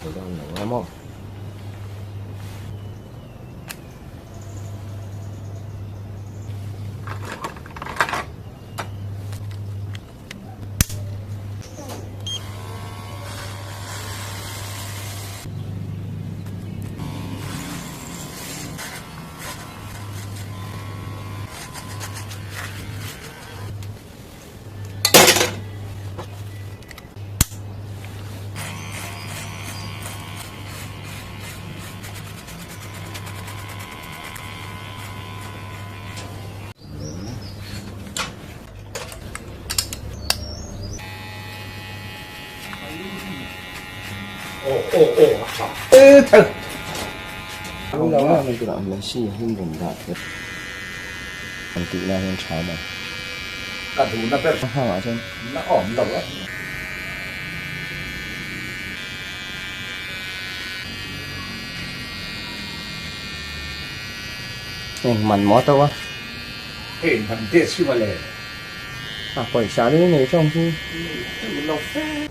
Thei dawn lo a maw? Ka duhna ber na awm lo a. Eng man maw to a? Hei man te si mawle. A pawisa ni nei tawng chu. Nei deuh lo fe.